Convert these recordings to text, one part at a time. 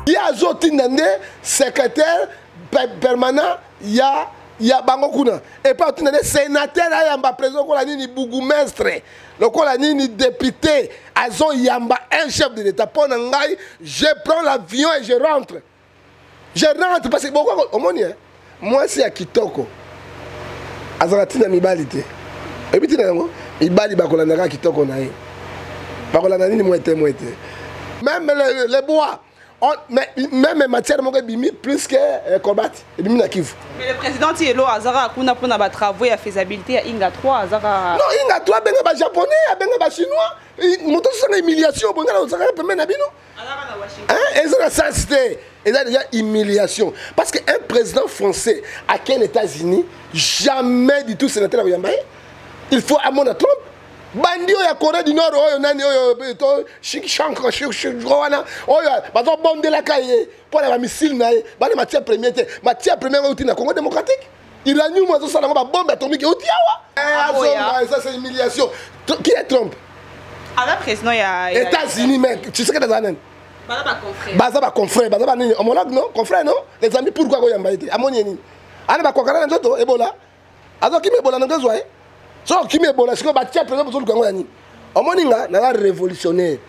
Ye azotinda nde secrétaire permanent ya bango kuna, epai otinda nde sénateur ayamba président lokola nini bourgmestre, lokola nini député, azoyamba un chef de l'État. Mpo na ngai, je prends l'avion et je rentre, je rentre, parce que boko omoni mwasi ya kitoko azalaka ntina mibali te. Oyebi ntina yango? Mibali bakolandaka kitoko na ye, bakolanda nini? Mwete mwete, même le bois on, mais même matière moko ebimi plus que cobalt ebimi na Kivu. Mais le président Tielo azaka kuna mpona batravaux ya faisabilité ya Inga 3 azaka. Non, Inga 3, abenga Bajaponais, abenga Bachinois. Moto osanga humiliation bongana ozalaka pembeni na bino, eza na sens te, eza déjà humiliation, parce que un président français akei na États-Unis, jamais du tout sénateur akoyamba ye. Il faut amona Trump. Bandi oyo ya Corée du Nord, oyo nani, oyo to Shank wana, oyo bazobondelaka ye mpo na bamissile na ye. Bana matière première te, matière première euti na Congo démocratique. Uranium azosala yango, babombe atomique euti awa. Azonga, ça c'est humiliation. Qui est Trump? Aza président ya États-Unis, mais Tshisekedi aza nani? Baza baconfrère, baza banini, homologue, non confrère, non les amis. Pourquoi koyamba ye te? Amoni ye nini? Ana bakwakana na nzoto, Ebola, azokima Ebola na nzozwa ye. Soki okimi Ebola, sikoyo batia président, bozoluka yango ya nini? Omoni nga naza révolutionnaire,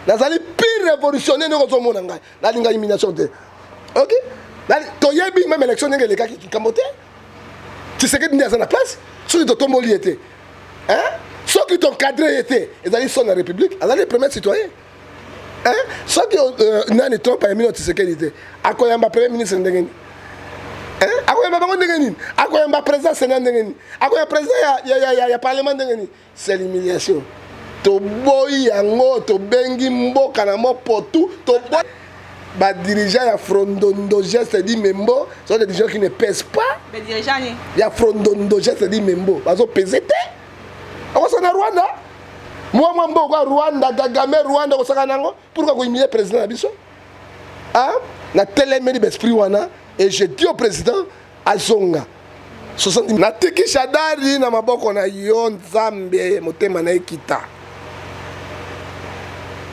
nazali pire révolutionnaire ndenge ozomona ngai. Nalinga humiliation te. Ok, toyebi même élection ndenge elekaki, likambo te. Tshisekedi nde aza na place. Soki totomboli ye te, soki toencadre ye te, ezali son na République, azali premier citoyen. Soki nani, Trump ayambi na Tshisekedi te, akoyamba premier ministre ndenge nini? Akoyamba bango ndenge nini? Akoyamba président Sénat ndenge nini? Akoyamba président ya parlement ndenge nini? C'est l'humiliation. Toboyi yango, tobengi mboka na mopotu. Toboyi badirigeant ya frondondo geste di membo, sont des dirigeants qui ne pèsent pas. Ya frondondo geste di membo, bazopese te. Akosaka na Rwanda, mwa mwa mboka Rwanda, Kagame, Rwanda, akosaka nango. Pourquoi kohumilie président na biso? Natelemeli baesprit wana et je dis au président azonga. 60 natiki Shadari na maboko na yo, Nzambe, motema na ekita.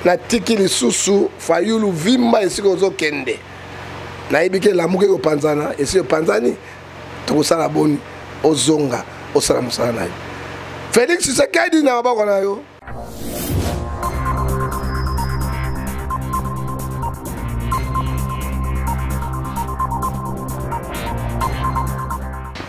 Natiki lisusu Fayulu, vimba esika ozokende. Nayebi ke Lamuka ekopanzana, esi epanzani. Tokosala boni? Ozonga, osala mosala na yo. Félix Tshisekedi na maboko na yo.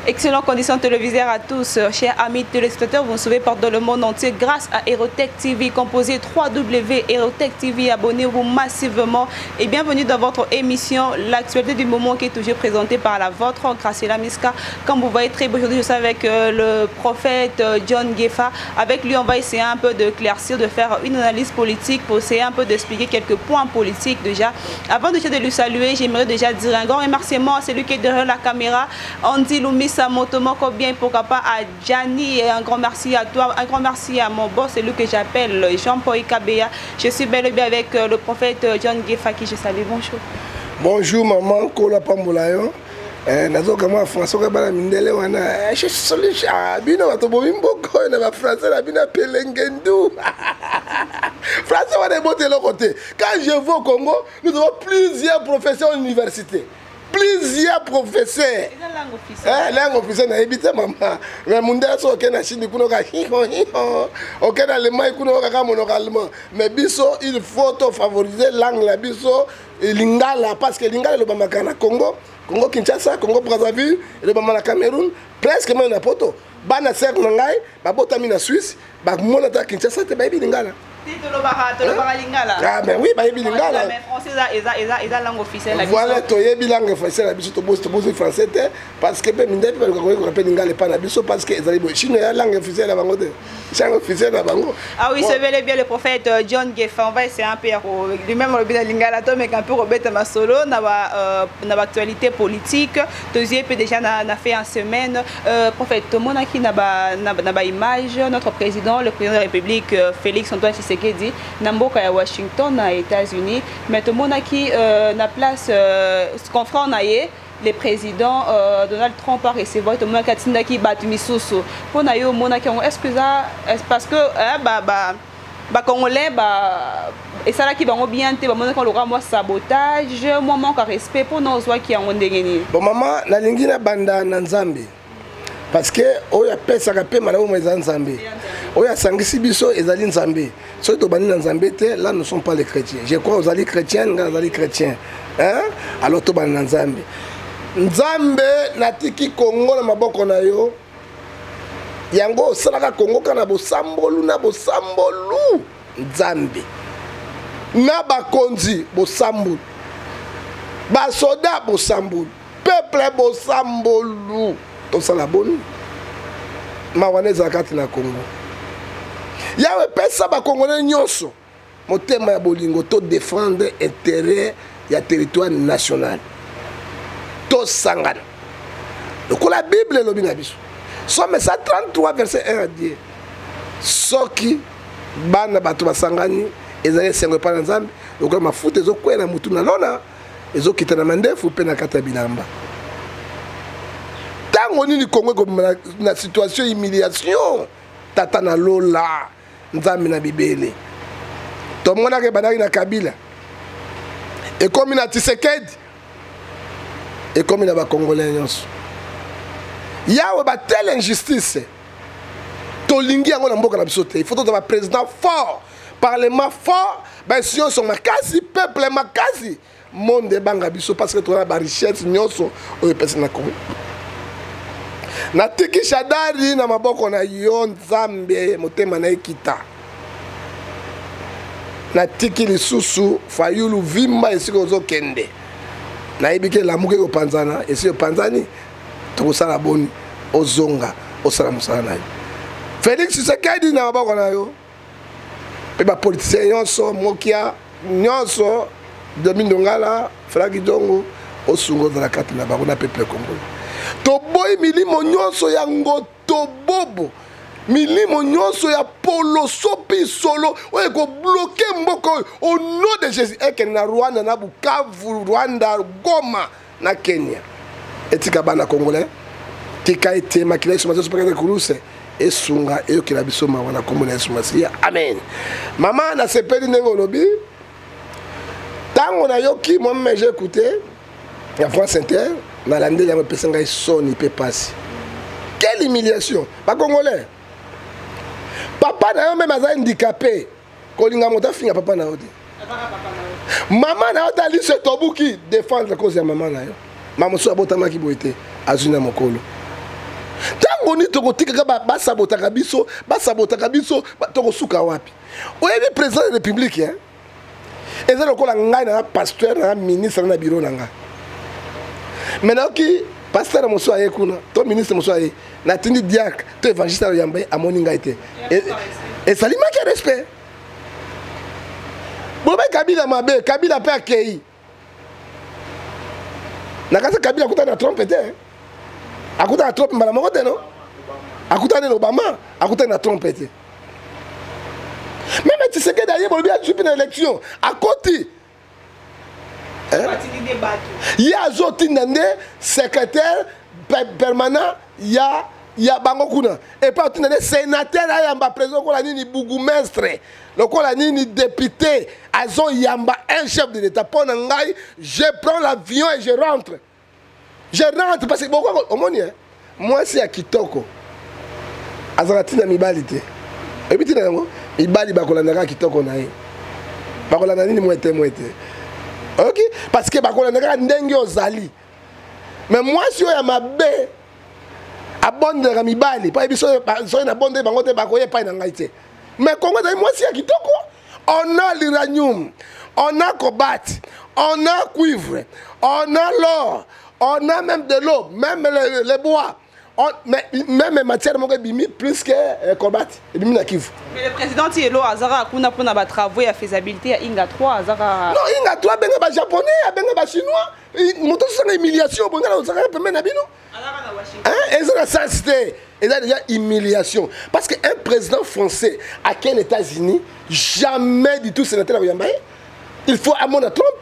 Excellente condition télévisaire à tous, chers amis téléspectateurs, vous nous suivez par dans le monde entier grâce à Erotech TV, composé 3W Erotech TV, abonnez-vous massivement et bienvenue dans votre émission L'actualité du moment qui est toujours présentée par la vôtre, Graciela Miska. Comme vous voyez très beau aujourd'hui, je suis avec le prophète John Gefa. Avec lui, on va essayer un peu de claircir, de faire une analyse politique pour essayer un peu d'expliquer quelques points politiques déjà. Avant de lui saluer, j'aimerais déjà dire un grand remerciement à celui qui est derrière la caméra, Andy Lumisa Motomoko, bien pourquoi pas à Gianni, et un grand merci à toi, un grand merci à mon boss, celui que j'appelle Jean-Paul Kabea. Je suis bel et bien avec le prophète John Gefa qui je salue. Bonjour. Bonjour maman, Kola Pambolayo. Nazoka mwa français oyo bana mindele wana, bino bato bomi mboka oyo na bafrançais na bino apelengendu. Français wana eboti eloko te. Quand je vais au Congo, nous avons plusieurs professeurs à l'université, plusieurs professeurs. Langue officielle nayebi te mama, mais mundele so okende na Chine kuna oka hiho, okende na Allemagne kuna okaka monoko allemand. Mais biso, il faut tofavoriser langue na biso lingala, parce que lingala elobamaka na Congo, Congo Kinshasa, Congo Brazzaville, elobama na Cameroun, presque même na Poto. Bana sere na ngai babotami na Suisse, bamona ta Kinshasa te, bayebi lingala. Lingala. Ah mais oui, bayebi lingala. Voilà, toyebi langue officielle na biso. Tobosi, tobosi français te, parce que mpe mindele mpe baluka koyekoka mpe lingala epa na biso, parce que ezali boye. Chine ya langue officielle na bango te, langue officielle na bango. Ah oui, c'est bel et bien le prophète John Gefa. On va essayer un peu lui-même olobi na lingala, to meka un peu kobeta masolo na ba actualité politique. Tozie mpe déjà na fait en semaine, prophète, tomonaki na ba image notre président, le président de la République Félix Antoine Tshisekedi na mboka ya Washington na États-Unis, mais tomonaki na place confrère na ye. Le président Donald Trump a recevoir, tomonaki atindaki bato misusu. Mpo na yo, omonaki yango, est ce que eza parce que ba bacongolais ba esalaki bango bien te, bamonaki lokola mwa sabotage, mwa manque ya respect? Mpona ozwaki yango ndenge nini? Bon mama, nalingi nabanda na Nzambe, parce que oyo apesaka mpe malamu eza Nzambe, oyo asangisi biso ezali Nzambe. Soki tobandi na Nzambe te, là nous sommes pas les chrétiens. Je crois ozali chrétien, ngai nazali chrétien, hein? Alors tobanda na Nzambe. Nzambe, natiki Kongo na maboko na yo. Yango osalaka Kongo kaka na bosambolu na bosambolu. Nzambe, na bakonzi bosambolu, basoda bosambolu, peuple bosambolu, tosala boni? Mawa wana ezala kati na Kongo. Yawe, pesa bakongolais nyonso motema ya bolingo, to défendre intérêt ya territoire national, tosangana lokola Bible elobi na biso, Psaume 133 verset 1 à 10: soki bana bato basangani, ezali esengo epai na Nzambe, lokola mafuta ezokwea na mutu na lona, ezokita na mandefu mpe na kati ya bilamba. Ntango nini Kongo ekobima na situation humiliation? Tata na lola, Nzambe na bibele, tomonaka ebandaki na Kabila, ekomi na Tshisekedi, ekomi na bacongolais nyonso. Yawe, batele injustice, tolingi yango na mboka na biso te. Il faut tozala baprésident fort, parlement fort, bainstitution nyonso makasi, peuple makasi, monde ebanga biso, parce que toza na barichesse nyonso oyo epesi na Kongo. Natiki Shadari na maboko na yo, Nzambe, motema na ekita. Natiki lisusu Fayulu, vimba esika ozokende. Nayebi ke lamuki ekopanzana, esi epanzani. Tokosala boni? Ozonga osala mosala na yo. Félix Tshisekedi na maboko na yo, mpe bapoliticien nyonso, mokia nyonso, Domi Ndongala, Fraki Jongo, osunga, ozala kati na bango na peuple congolais. Toboyi milimo nyonso ya ngotobobo, milimo nyonso ya poloso mpe solo oyo ekobloquer mboka oyo. Au nom de Jésus, ekende na Rwanda, na Bukavu, Rwanda, Goma na Kenya, etika bana congolais. Tika ete makila Yesu Masiya sopakaka kuruse esunga, eyokela biso mawa na nkombo na Yesu Masiya, amen. Mama, nasepeli ndenge olobi. Ntango nayoki, moi-même j'ai écouté ya France Inter, nalandeli yango, epesa ngai soni mpe pasi. Quelle humiliation! Bacongolais, papa na yo même aza handicapé, kolinga moto afinga papa na yo te. Mama na yo ta liso etobuki, défendre cause ya mama na yo. Mama mosusu abotamaki boye te, azwi na mokolo. Ntango nini tokotikaka basabotaka biso, basabotaka biso? Tokosuka wapi? Oyebi, président de République, hein? Eza lokola ngai na pasteur, na ministre na bureau na ngai. Mais nayoki pasteur mosusu aye kuna to ministre mosusu aye, natindi diacre to évangéliste ayoyamba ye, amoni ngai te, esalimaki ya respect. Bolobai Kabila mabe, Kabila mpe akei na kati. Kabila akutani na Trump te, akutani na Trump mbala moko te. No, akutani na Obama, akutani na Trump te. Même Tshisekedi aye, bolobi azwi mpe na élection, akoti, ye azotinda nde secrétaire permanent ya bango kuna, epai atinda nde sénateur ayamba président lokola nini, bourgmestre lokola nini, député azoyamba un chef de l'État. Mpo na ngai, je prends l'avion et je rentre, je rentre, parce que boko omoni mwasi ya kitoko azalaka ntina mibali te. Oyebi ntina yango? Mibali bakolandaka kitoko na ye, bakolanda nini? Mwete mwete, ok, parce que bakolanda kaka ndenge ozali. Mais mwasi oyo ya mabe abondelaka mibali, mpo yebi soki nabondeli bango te, bakoya epai na ngai te. Mais Kongo ezali mwasi ya kitoko. On a l'uranium, on a cobalt, on a cuivre, on a l'or, on a même de l'eau, même le bois. Mais même matière moko ebimi plus que cobalt ebimi na Kivu. Mais le président ti elo azaka kuna mpona batravaux ya faisabilité ya Inga 3, azaka. Non, Inga 3, abenga bajaponais, abenga bachinois. Moto osanga humiliation bonga na ozalaka pembeni na bino, eza na sens te, eza déjà humiliation, parce que un président français akei na États-Unis, jamais du tout sénateur akoyamba ye. Il faut amona Trump.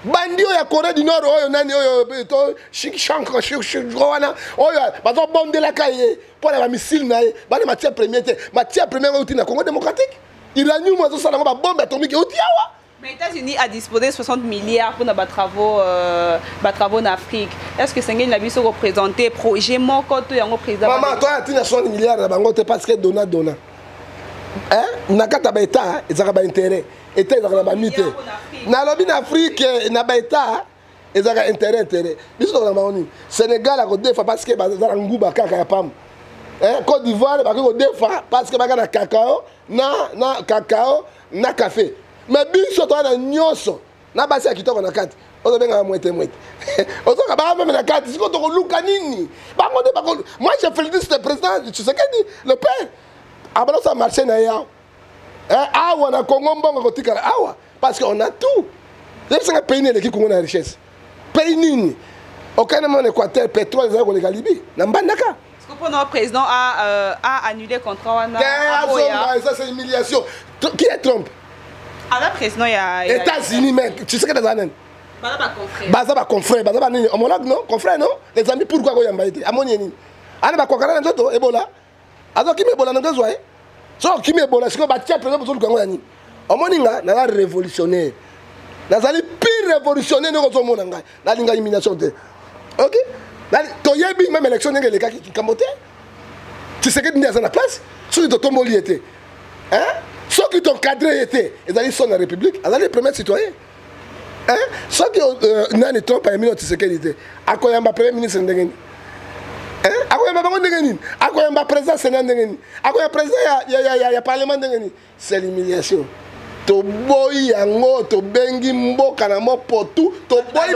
Bandi oyo ya Corée du Nord oyo nani oyo eh, to shank wana oyo bazobondelaka ye mpo na bamisile na ye bana matière première te. Matière première euti na Congo démocratique. Uranium azosala yango babombe atomique euti awa. Mais États-Unis a disposé 60 milliards pour nos travaux, euh, travaux en Afrique. Est-ce que Sengeli na biso représenter projet moko to yango président? Maman, toi atina 60 milliards na bango te parce que dona dona. Hein? Na kata ba état, ezaka ba intérêt. État ezaka na ba mi te. Nalobi na Afrique na ba état ezaka intérêt intérêt. Biso tokona bango nini? Sénégal akodefa parce que baza na nguba kaka ya pamba. Hein? Côte d'Ivoire bakoki kodefa parce que baka na cacao na cacao na café. Mais biso toza na nyonso na basi ya kitoko na kati, ozobengaka mwete mwete, ozoka baa meme na kati. Sikoyo tokoluka nini? Bango nde bako. Moi, je félicite le président Tshisekedi le père. Abalosa marché na ye awa, awa na Congo, mbongo kotikala awa parce que on a tout. Yebisanga pays nini eleki Congo na richesse? Pays nini? Okende mona Équateur, pétrole ezala koleka Libi na Mbandaka. Mpona président a annulé contrat wana. Azonga, ça c'est humiliation. Qui est Trump? Aza président ya États-Unis, mais tu sais que naza nani? Baza baconfrère, baza banini, homologue, non confrère, non les amis. Pourquoi koyamba ye te? Amoni ye nini? Ana bakwakana na nzoto ebola, azokima ebola na nzoto ye. So okimi ebola, sikoyo batia président, bozoluka yango ya nini? Omoni nga naza révolutionnaire, nazali pire révolutionnaire ndenge ozomona ngai. Nalinga humiliation te. Ok, toyebi même élection ndenge elekaki, likambo te. Tshisekedi nde aza na place. Soki totomboli ye te, soki toencadre ye te, ezali son na république. Azali premier citoyen. Soki nani Trump ayambi na Tshisekedi te, akoyamba premier ministre ndenge nini? Akoyamba bango ndenge nini? Akoyamba président sénat ndenge nini? Akoyamba président ya parlement ndenge nini? C'est l'humiliation. Toboyi yango, tobengi mboka na mopotu, toboyi.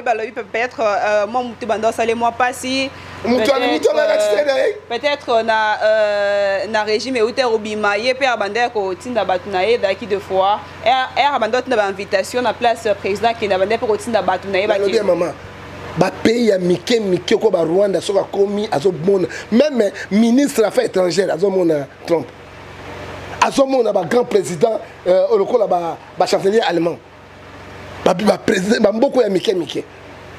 Balobi peut-être mwa mutu banda osale mwa mpasi. Mutu peut-être na régime euti kobima, ye mpe abanda ya kotinda bato na ye. Ezalaki deux fois r abanda kotinda bainvitation na place président akende, abanda mpe kotinda bato na ye. Balobi ya mama, bapays ya mike mike ko Barwanda, soki akomi azomona même ministre affaires étrangères, azomona Trump, azomona bagrand président lokola bachancelier allemand, baprésident bamboko ya mike mike.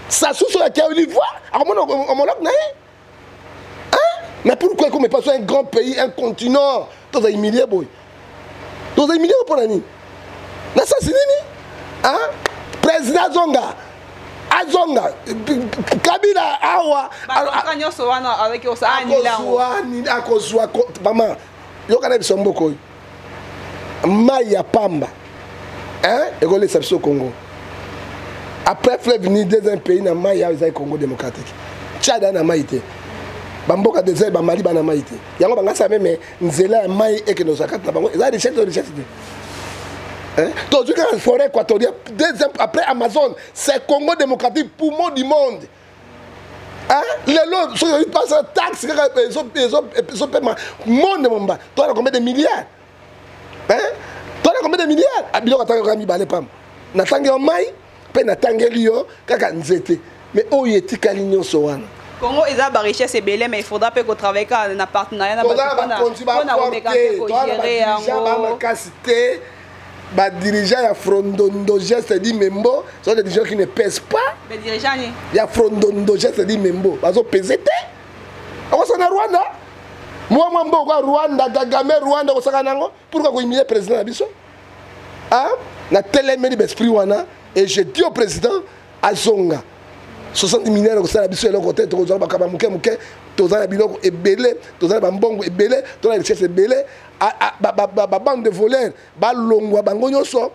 Sassou soki akei Olivoir, akomona homologue na ye. Mais pourquoi ekomi pas un grand pays, un continent, toza humilie boye? Toza humilie mpo na nini? Na sasi nini? Président azonga, azonga Kabila awa. Nyonso wana akozwa. Mama, yoka na biso, mboka oyo, mai ya pamba ekolesa biso Congo. Après fleuve Nil, deuxième pays na mai awa ezali Congo démocratique. Tchad na mai te, bamboka désert, Bamali bana mai te. Yango bangasa même nzela ya mai ekende ozwa kati na bango. Eza richesse to richesse te? Tozwi kaka forêt équatoriale, deuxième après Amazon, c'est Congo démocratique, poumon du monde. Lelo soki oyi pasa taxe kaka ezopema monde momba. Toana combien de milliards? Toana combien de milliards? Biloko atanga kaka mibale pamba. Natangi yo mai mpe natangeli yo kaka nzete, mais oyo etikali nyonso wana? Congo eza barichesse ebele, mais il faudra mpe kotravaille kaka na partenariat na mpona komeka mpe kogérer yango. Bamakasi te. Badirigeant ya frondondo geste di membo sont des dirigeants qui ne pèsent pas. Badirigeant ni Ya frondondo geste di membo bazopese te. Okosaka na Rwanda, mwa mboka ya Rwanda, Kagame, Rwanda, okosaka nango. Pourquoi kohumilie président na biso? Natelemeli baesprit wana et je dis au président azonga. 60 milliards kosala biso eloko te. Tokozwa bakaba moke moke. Toza na biloko ebele, toza na bambongo ebele, toza na richesse ebele. Babande de voleur balongwa bango nyonso,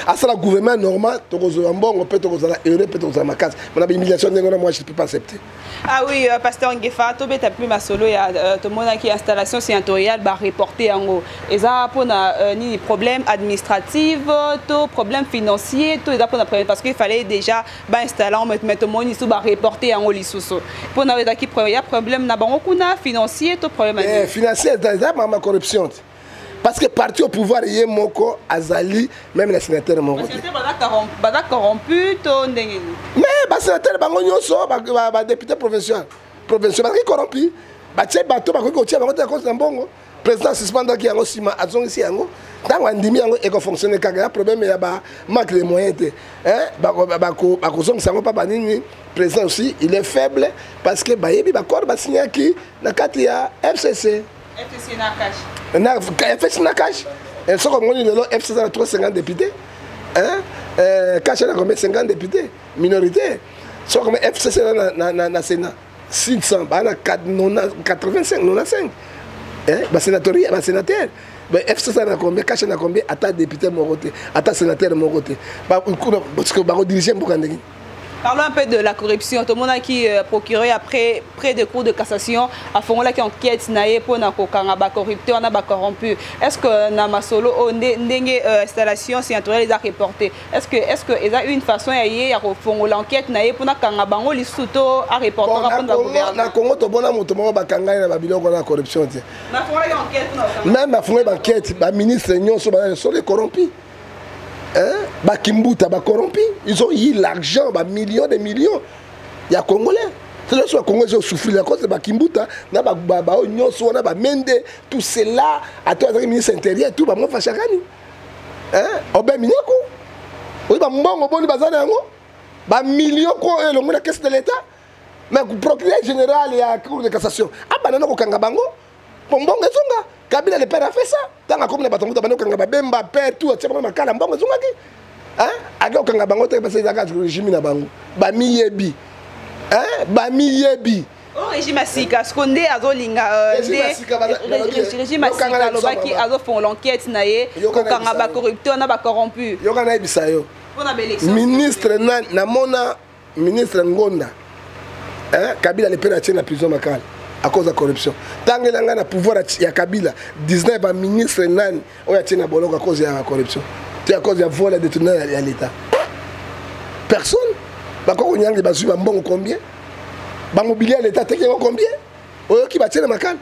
asala gouvernement normal, tokozwa mbongo mpe tokozala heureux mpe tokozala makasi. Mana bahumiliation ndenge wana, moi je ne peux pas accepter. Ah oui, pasteur Ngefa, tobeta mpe masolo ya tomonaki installation sénatoriale bareporte yango. Eza mpona nini? Problème administrative to problème financier to eza mpona problème parce qu'il fallait déjà bainstalle yango, mais tomoni lisusu bareporte yango lisusu. Mpona ezalaki ya problème na bango kuna financier to problème? Eh, financier eza mama corruption te, parce que parti au pouvoir ye moko azali même na sénateur moko te. Baza corrompu to ndenge nini? Mais basénateur bango nyonso, badéputé provincial, provincial bazalaki corrompu. Batie bato bakoki kotia bango te na compte na mbongo. Président suspendaki yango, nsima azongisi yango. Ntango andimi yango, ekofonctionne kaka. Ya problème ya ba manque de moyen te, bakozongisa yango mpa banini. Président aussi, il est faible parce que bayebi baaccord basignaki na kati ya FCC. FCC na CACH. Na FCC na CACH. Soki omoni lelo FCC na 350 députés, hein? CACH na combien? 50 députés, minorité. Soki comme FCC na Sénat 600, baa na 85, 95, basénatori, basénateur. FCC na combien? CACH na combien? Ata député moko te, ata sénateur moko te. Parce que bakodirige mboka ndenge? Parlons un peu de la corruption. Tout le monde qui procureur après près de cour de cassation a fait enquête na ye pour na kokanga ba corrupteur na ba corrompu. Est-ce que na masolo o ndenge installation sénatoriale a reporté? Est-ce que il y a une façon ya ye ya kofongola l'enquête na ye pour na kanga bango lisusu to a reporter pour na gouvernement? Na Congo, to bona moto moko bakanga na ba biloko na corruption te. Na fongola enquête na. Même na fongola enquête, ba ministre nyonso ba sont les corrompus. Hein? Bakimbuta, bacorrompi, ils ont eu l'argent, ba millions de millions ya Congolais. C'est là que Congolais ont souffert à cause de Bakimbuta, na ba ba ba nyonso wana, ba Mende, tout cela, à toi ministre intérieur, tout ba mo fashakani. Hein? Aubin Minaku. Oui, ba mbongo boni bazana yango. Ba millions ko elongo na caisse de l'État. Mais procureur général ya Cour de cassation, abana ko kanga bango. Mbongo ezonga. Kabila le père a fait ça. Ntango akomi na bato moto abandi kokanga babemba père, tout atia bango makala, mbongo ezongaki. Ake kokanga bango te parce ezalaka régime na bango, bamiyebi, bamiyebi. O régime ya sika siko nde azolinga, régime ya sika alobaki azofongola enquête na ye kokanga bacorrupteur na bacorrompu. Yoka, nayebisa yo, ministre namona ministre Ngonda, Kabila le père atie na prison Makala à cause de corruption. Tangela ngai na pouvoir ya Kabila 19, baministre nani oyo atie na boloko à cause ya corruption te, à cause ya vol, ya détournement ya l'État? Personne. Bakoko nyangi bazwi bambongo combien? Bamobilier ya l'État ateki yango combien? Oyoki batie na Makala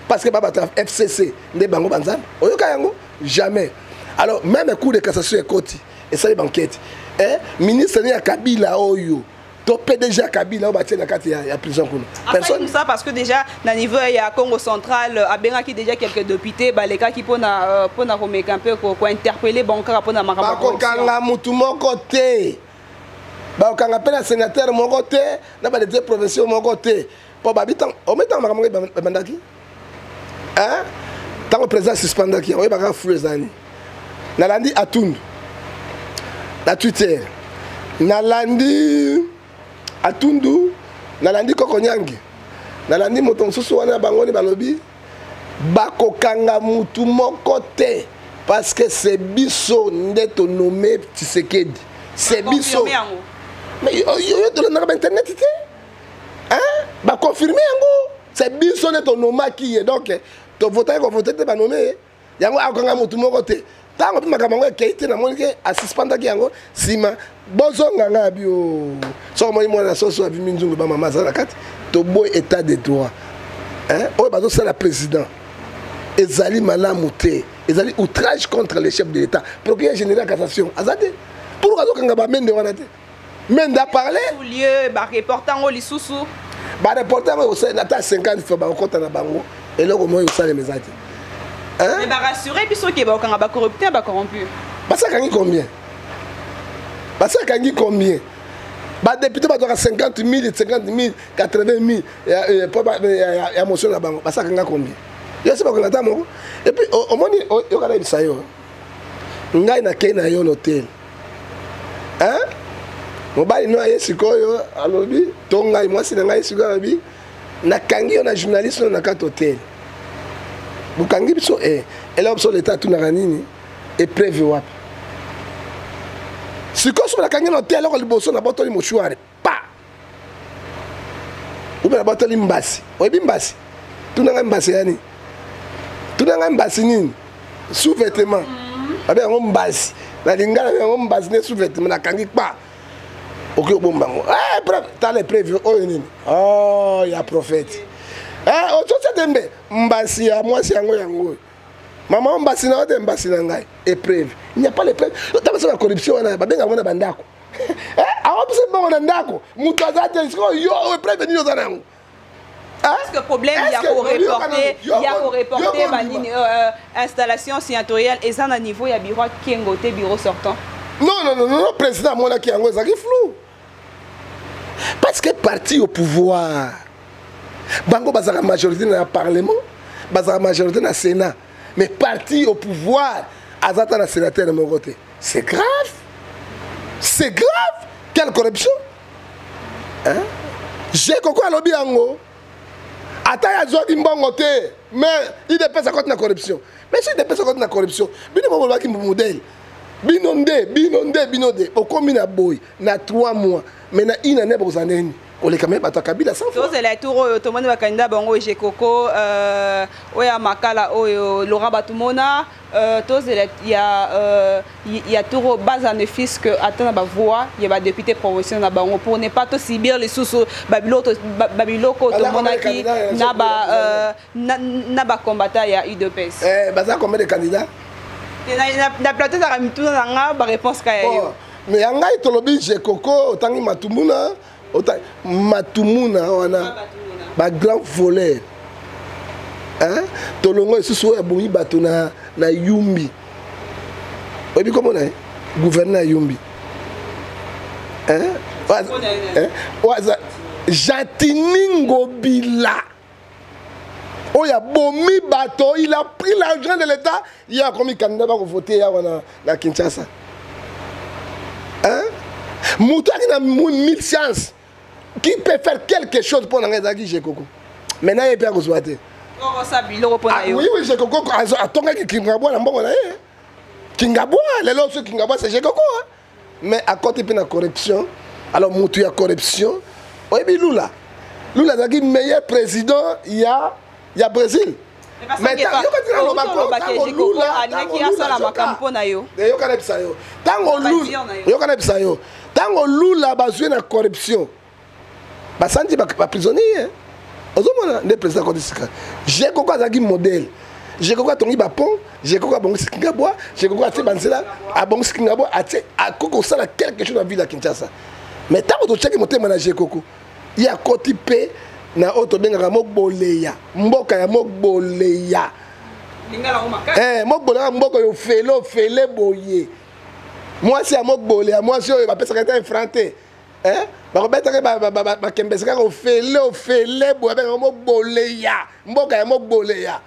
parce que babato ya FCC nde bango banzambe? Oyoka yango jamais. Alors même Cour de cassation ekoti, esali baenquête, ministre ne ya Kabila oyo to PDG ya Kabila oyo batie na kati ya prison kuna? Personne. Ça parce que déjà na niveau ya Congo Central, abengaki déjà quelques députés, balekaki mpona komeka mpe kointerpeller bango kaka mpona makambo. Bakokanga mutu moko te, bakokanga mpe na sénateur moko te, na badéputé provinciaux moko te, mpo babi ometango makambo ebandaki ntango président suspendaki. Oyebaka fulu ezali. Nalandi Atundu na Twitter, nalandi Atundu, nalandi Koko Nyangi, nalandi moto mosusu wana. Bango ni balobi bakokanga mutu moko te parce que c'est biso nde tonome Tshisekedi, c'est biso. Mais oyo tolandaka bainternet te, baconfirme yango, c'est biso nde tonomaki ye. Donc tovotaki, kovote te, banome ye yango, akokanga motu moko te. Ntango mpe makambo yango ekei te, namoni ke asuspendaki yango. Nsima bozonga ngai abi o soki omoni mwana soso abimi nzungu, bamama aza na kati. Toboyi état de droit oyo bazosala président, ezali malamu te, ezali outrage contre le chef de l'État. Procureur général cassation aza te, pourquoi azokanga bamende wana te? Mende aparle. Lieu bareporte yango lisusu. Bareporte yango ata 50 fois, bakokɔta na bango, eloko moko ekosalema eza te. Mais barassure biso ke bakokanga bacorrupteur, bacorrompu. Basakangi combien? Basakangi combien? Badéputé bazwaka 50 000, 50 000, 80 000 ya motion na bango, basakanga combien? Yo se bakokanga ata moko. Et puis omoni, yoka, nayebisa yo, ngai nakei na yo na hotel, mobali no aye sikoyo, alobi to ngai mwasi na ngai sikoyo alobi nakangi yo na journaliste no na kati hotel, bokangi biso. Eloko biso leta atunaka nini? Epreuve wapi? Sikoyo soki nakangi na hotel, eloko liboso nabotoli mouchoir pa ube, nabotoli mbasi. Oyebi mbasi? Tuna ngai mbasi ya nini? Tuna ngai mbasi nini? Sous-vêtement babe yango mbasi na lingala, yango mbasi nde sous-vêtement. Nakangi kpa, okoki obomba yango. Tala epreuve oyo nini? Oh, ya prophète ozotia tembe, mbasi ya mwasi yango, yango oyo mama, mbasi na yo te, mbasi na ngai. Epreuve, il n'y a pas l'épreuve. Tala so na corruption wana babengaka ngo na bandako, awapesa mbongo na ndako, moto aza te. Sikoyo yo, epreuve nini oza na yango? Est-ce que problème ya koreporter banini installation sénatoriale eza na niveau ya bureau Kengo te, bureau sortant? Non, non, non, non, président amonaki yango ezalaki flou, parce que parti au pouvoir, bango bazalaka majorité na parlement, bazalaka majorité na sénat, mais parti au pouvoir aza ta na sénateur moko te. C'est grave, c'est grave. Quelle corruption, hein? Jekoko alobi yango, ata ye azwaki mbongo te, mais UDPS akoti na corruption. Mais si UDPS akoti na corruption, bino mo bolobaki modèle, bino nde, bino nde, bino nde okomi na boye na 3 mois, mais na une année bokozala ndeni koleka me bato ya Kabila 100 fois. Tozela tour oyo tomoni bakandidat bango Jekoko, oyo ya Makala, oyo Laurent Batumona. Tozela ya tour oyo baza ne fût-ce que ata na bavoix ya badéputé provincial na bango, pour ne pas tosubir lisusu babiloko tomonaki na bacombattant ya UDPS. Baza combien de candidats? Na plateau ezalaka mituna na nga, baréponse ka ya yo. Mais ya ngai, tolobi Jekoko, otangi Matumuna, Matumuna wana bagrand voleur, hein? Tolongo lisusu oyo abomi bato na Yumbi, oyebi komona ye, gouverneur ya Yumbi, hein? Oyo aza Gentiny Ngobila, oyo abomi bato, il a pris l'argent de l'État, ye akomi candidat, bakovote ye awa na Kinshasa, hein? Moto aki na mille chance qui peut faire quelque chose mpo na ngai ezalaki Jekoko. Maintenant ye mpe akozwa te. Oui, Jekoko atongaki Kingabwa na mbongo na ye. Kingabwa lelo, so Kingabwa, c'est Jekoko, hein? Mais akoti mpe na corruption. Alors motu ya corruption, oyebi Lula, Lula azalaki meilleur président ya Brésil. Mais yoka nayebisa yo, ntango Lula, yoka nayebisa yo, ntango Lula bazwi na corruption, basanti baprisonnier, ozomona nde président akoti sika. Jekoko azalaki modèle. Jekoko atongi bapont, Jekoko abongisi Kingabwa, Jekoko atie banzela, abongisi Kingabwa, atie, akoki kosala quelque chose na ville ya Kinshasa. Mais ntango totiaki motema na Jekoko, ye akoti mpe na oyo tobengaka moboleya, mboka ya moboleya. Moboleya, mboka oyo ofele, ofele boye, mwasi ya moboleya, mwasi oyo bapesaka ete franc te, bakobetaka bakembesi kaka, ofele, ofele boye, abengaka moboleya, mboka ya moboleya.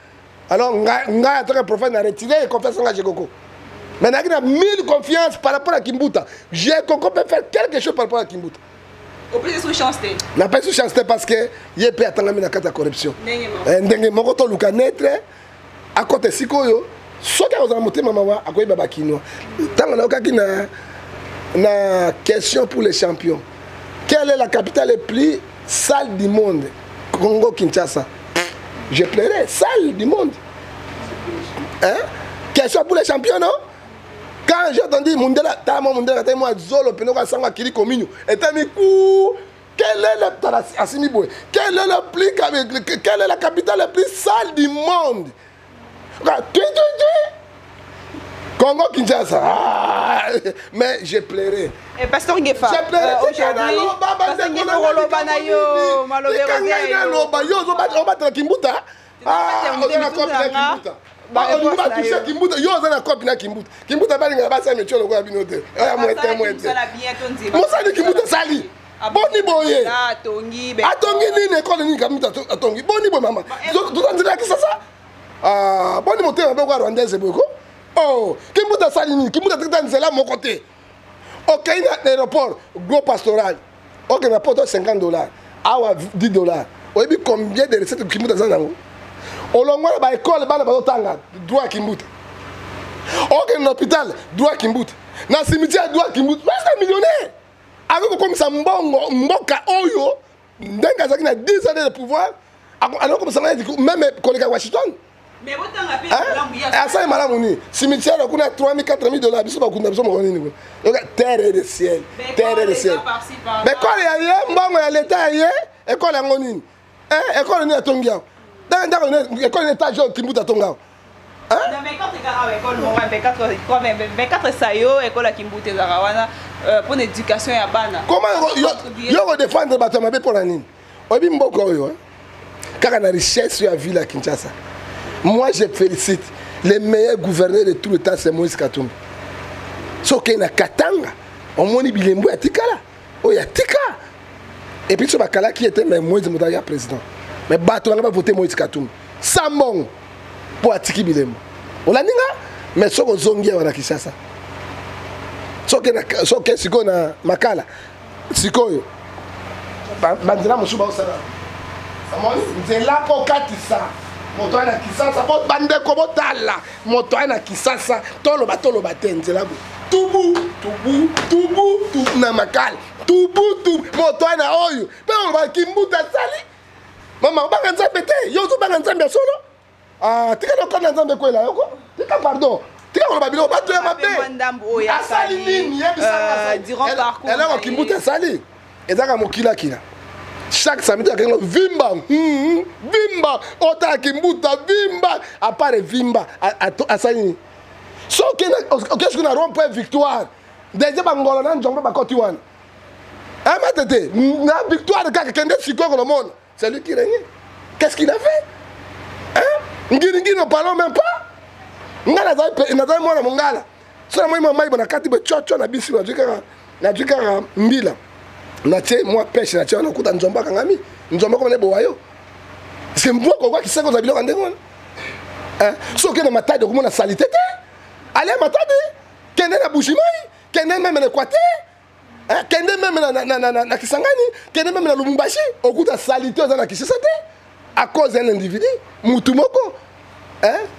Alors ngai atoka prophète na retiré confiance nga Jekoko, mais nayaki na mille confiance par rapport à Kimbuta. Jekoko peut faire quelque chose par rapport à Kimbuta. Opesi chance te? Napesi chance te, parce que ye mpe atangami na kati ya corruption. Ndenge moko toluka neutre akota esika oyo, soki akozala motema mawa, akoyeba bakinois. Ntango nayokaki na question pour les champions: quelle est la capitale le plus sale du monde? Congo Kinshasa. Je pleurais. Sale du monde, hein? Question pour les champions, non? Quand j'ai entendu mundela, tama mundela te mwa zolo pene ko sango akili kominyo etami ku, quel est le asimi boye, quelle est le plus quelle est la capitale la plus sale du monde? Tu tu tu Congo Kinshasa. Ah, mais j'ai pleuré. Et Pasteur Ngefa, j'ai pleuré. Aujourd'hui, Pasteur Ngefa, oloba na yo, maloba. Naloba, yo ozobatela Kimbuta, oza na kopi na Kimbuta, olingi batouche Kimbuta, yo oza na kopi na Kimbuta. Kimbuta balingaka basala métier lokola bino te, oya mwete mwete. Mosali Kimbuta sali boni boye, atongi nini, ekole nini Kimbuta atongi? Boni boye, mama, toza nzela ya Kisasa, boni motema mpe kwa rwandaise boye ko. Oh, Kimbuta asali nini? Kimbuta atikita nzela moko te. Okei na aéroport, gros pastoral, okende na poto 50 $, awa 10 $. Oyebi combien de recette Kimbuta aza nango? Olongwa na baekole, bana bazotanga, droit Kimbuta. Okende na hôpital, droit Kimbuta. Na cimetière, droit Kimbuta. Parce millionnaire akoki kokomisa mbongo mboka oyo ndenge azalaki na 10 ans de pouvoir, akokomisa même koleka Washington. Asali malamu nini? Cimetière kuna 3000, 4000 $, biso bakunda biso moko nini kuna? Terre et de ciel, terre et de ciel. Ekole ya ye, mbongo ya leta ya ye, ekole yango nini? Ekole nini atongi awa? Ndako ekole nini, étage oyo Kimbuta atongi awa? 24 sayo, ekole ya Kimbuta ezalaka wana mpona éducation ya bana. Comment yo kodéfendre bato ya mabe? Mpona nini? Oyebi mboka oyo. Kaka na richesse ya ville ya Kinshasa. Moi, je félicite le meilleur gouverneur de tout le temps, c'est Moïse Katumbi. Soki na Katanga, omoni bilembo ya tikala, oyo ya tika. Et puis so bakalaki ete mais Moïse moto ya président. Mais bato banga ba voter Moïse Katumbi. Sans mbongo mpo atiki bilembo. Olandi nga? Mais soki ozongi awa na Kinshasa, soki sikoyo na Makala, sikoyo banzela mosusu baosala omoni nzela kokatisa moto aya na Kisasa. Bandeko botala, moto aya na Kisasa, toloba toloba te, nzela boye tubu tubu tubu tubu na Makala, tubu tubu, moto aya na oyo mpe oloba Kimbuta asali. Mama, obanga Nzambe te? Yo ozobanga Nzambe ya solo? Ah, tika lokanda Nzambe ekwela yoko, tika, pardon, tika koloba biloko bato ya mabe. Asali nini? Yebisa. Kimbuta asali ezaka mokilakila. Chaque samedi akengo vimba, vimba, otala Kimbuta vimba. À part vimba, asali nini? Soki oke soki na rond point Victoire, déjà bangolo na nzombo bakoti wana amatete na Victoire kaka. Kende sikoyo kolomona, c'est lui qui règne. Qu'est-ce qu'il a fait, hein? Ngiringiri, ne parlons même pas. Nga nazali mwana mongala. So namoni mwa mai na kati boye tshotshio na bisi, nazwi kaka mbila, natie mwa peshe, natie wana, okuta nzombo akangami, nzombo akoma nebowa yo. Parce mboka okwaki seko ozwa biloko ya ndenge wana. So okende na Matadi, okomona saleté te. Ale Matadi, kende na Mbujimayi, kende même na Équateur, kende même na Kisangani, kende même na Lubumbashi, okuta saleté oza na Kinshasa te, à cause d'un individu, mutu moko.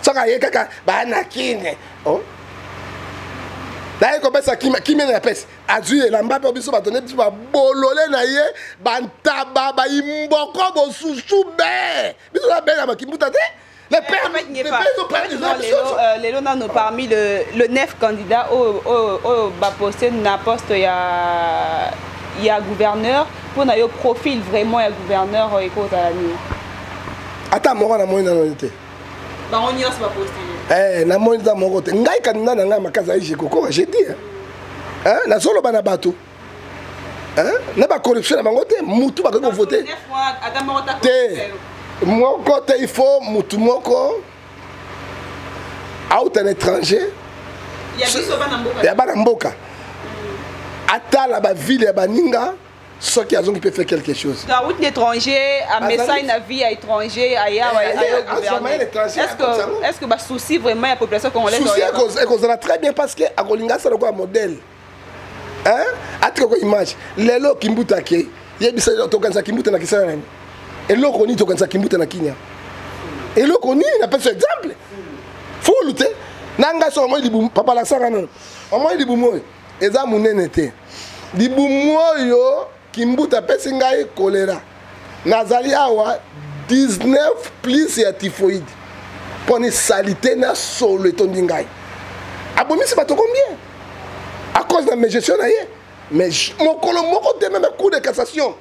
Soki aye kaka bana kine, oh. Naye kopesa kimia na pesi, azwi elamba mpe biso bato nde biso babolole na ye, bantaba bayimboko bosusu be biso babela bakimbuta te. Le père, le père. Lelo nano, parmi le neuf candidats oyo baposte na poste ya gouverneur, mpona yo, profil vraiment ya gouverneur ekozala nini? Ata moko namoni nano te. Bango nyonso baposte. Namoni ata moko te. Ngai, candidat na ngai makasi ayi Jekoko. J'ai dit, nazoloba na bato na bacorruption na bango te. Mutu bakoki kovote te, moko te. Il faut mutu moko auta na étranger, ya bana mboka, atala baville ya baninga, soki azongi mpe fait quelque chose. Awuti na étranger, amesai na vie ya étranger, aya gouverner. Est-ce que basouci vraiment ya population congolaise? Souci ekozala très bien, parce que akolinga asala lokola modèle, atika ko image. Lelo Kimbuta ake, yebisa, tokanisa Kimbuta na kisala nani? Eloko nini tokanisa Kimbuta na Kinya? Eloko nini? Napesa exemple, fulu te na ngai. Soki omoi libumu, papa lasanga nano, omoi libumu oyo eza monene te. Libumu oyo Kimbuta apesi ngai choléra, nazali awa 19 plus ya typhoïde, mpona saleté na solo etondi ngai. Abomisi bato combien à cause na mégestion na ye? Mais mokolo moko te, même cour de cassation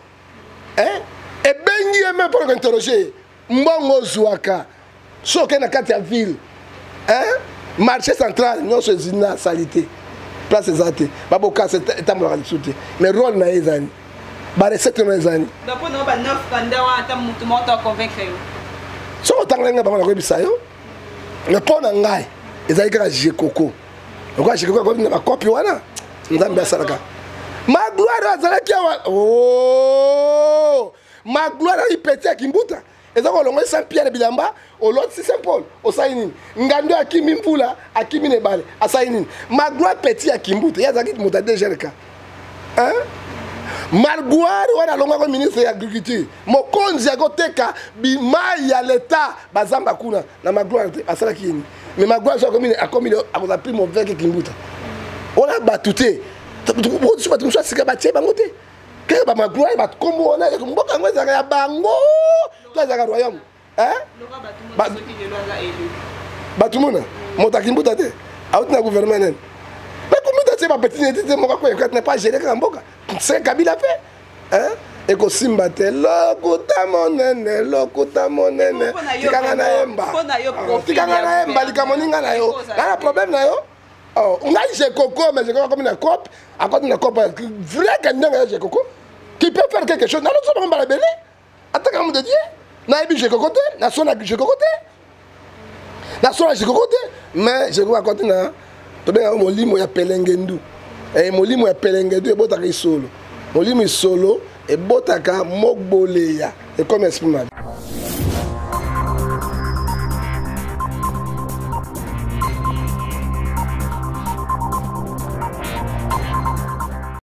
ebengi ye même mpona kointerroger ye. Mbongo ozwaka, so okei na kati ya ville, marché central nyonso ezindi na saleté, place eza te, babokasa etambolaka lisusu te. Mais rôle na ye ezani, barecette na ezani. Mpona ba neuf candidat wana, ata motu moko to aconvaincre yo? Soki otangela ngai bango, nakoyebisa yo. Mais mpo na ngai ezali kaka Jekoko. Lokola Jekoko akomi na bakopi wana, Nzambe asalaka. Magloire azalaki awa, oh! Magloire ayi petit ya Kimbuta. Eza kolongo Saint Pierre bilamba, olotisi Saint Paul, osali nini? Ngando akimi mvula, akimi na ebale, asali nini? Magloire petit ya Kimbuta, ye azalaki moto ya DGRK, hein? Magloire wana alongwako ministre ya agriculture, mokonzi akoteka bimai ya leta, bazamba kuna na Magloire te, asalaki yeni. Mais Magloire so akomi, akomi akozala plus mauvais que Kimbuta. Wana bato te, bato mosusu asika batie bango te. Kaka bamagloire, bakombo wana, mboka yango ezalaka ya bango to ezalaka royaume? Bato mona moto akimbuta te, auti na gouvernement nani? Bakombuta tie bapeti neti te, moko akoyeka na pas gérer kaka mboka. C'est Kabila fait, ekosimba te. Lokuta monene, lokuta monene. Tikanga nayemba, tikanga nayemba likambo ninga na yo na problème na yo. Ngai Jekoko, mais Jekoko akomi na cope, akoti na cope. Vrai candidat ya Jekoko qui peut faire quelque chose, naloso bango mbala ebele, ataka homme de Dieu. Nayebi Jekoko te, nasona Jekoko te, nasona Jekoko te, mais Jekoko akoti na tobengaka molimo ya pelengendu. Eh, molimo ya pelengendu ebotaka isolo, molimo isolo ebotaka mogboleya, ekomi esprit mabe.